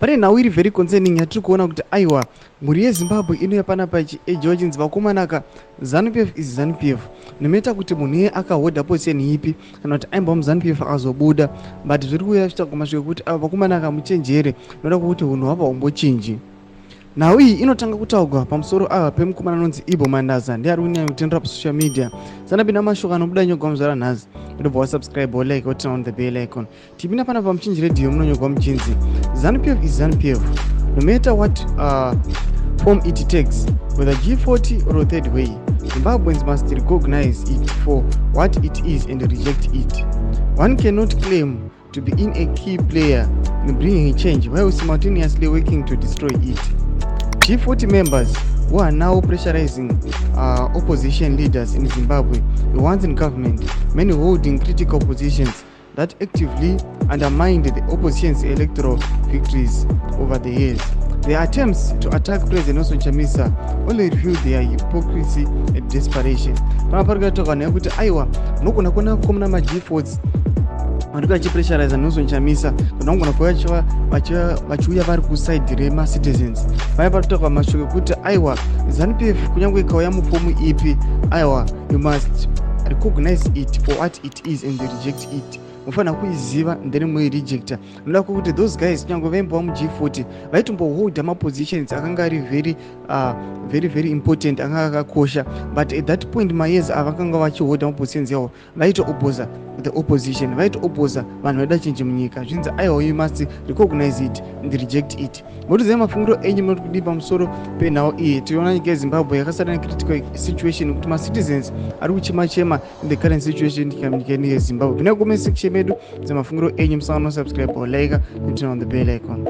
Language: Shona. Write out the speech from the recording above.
Pane nhau iri very concerning yatiri kuona kuti aiwa, mhuri yeZimbabwe inouya panapa ichiejewa chinzi vakomanaka, ZANU PF is ZANU PF, no matter kuti munhu iye akahodha position ipi kana kuti aimbova muZANU PF akazobuda, but zviri kuuya zvichaguma masviko kuti ava vakomanaka muchenjere noda kwekuti unhu hwavo haumbochinji. Nhau iyi inotanga kutaurwa pamusoro ava pemukomana anonzi Ibo Mandaza, ndiye ari kunyanya kutendera pasocial media. Sanapinda mashoko anobuda nyogwa muzvara nhasi, ndobva wasubscribe, wolike, woturn on the bell icon. Tipinda pana paMuchinji Radio, munonyorwa muchinzi ZANU PF is ZANU PF, no matter what form it takes, whether G40 or third way. Zimbabweans must recognize it for what it is and reject it. One cannot claim to be in a key player in bringing change while simultaneously working to destroy it. G40 members who are now pressurizing opposition leaders in Zimbabwe were once in government, many holding critical positions that actively undermined the opposition's electoral victories over the years. Their attempts to attack President Nelson Chamisa only reveal their hypocrisy and desperation. Pana pari kutoka nyaya yekuti aiwa, unogona kuona vakomana maG40 vari vachipressuriza Nelson Chamisa, kana kugona kuva vachiuya vari kuside remacitizens. Vaya vari kutaura mashoko ekuti aiwa, ZANU PF kunyange ikauya mufomu ipi, aiwa, you must recognize it for what it is and reject it. Mufanira kuiziva then muirejecta, noda kwekuti those guys, kunyange vaimbova muG40, vaitomboholda mapositions akanga ari very very very important, akanga akakosha, but at that point, mayears avakanga vachiholda mapositions yavo, vaitoopposa the opposition, vaitoopposa vanhu vaida change munyika. Zvinzi aiwa, you must recognize it and reject it. Motiziva mafungiro enyu, munoti kudii pamusoro penhau iyi? Tiona nyika yeZimbabwe yakasara necritical situation kuti macitizens ari kuchema chema in the current situation nyika yedu yeZimbabwe. Pinai comment section medu dzemafungiro enyu. Musangano, subscribe or like, turn on the bell icon.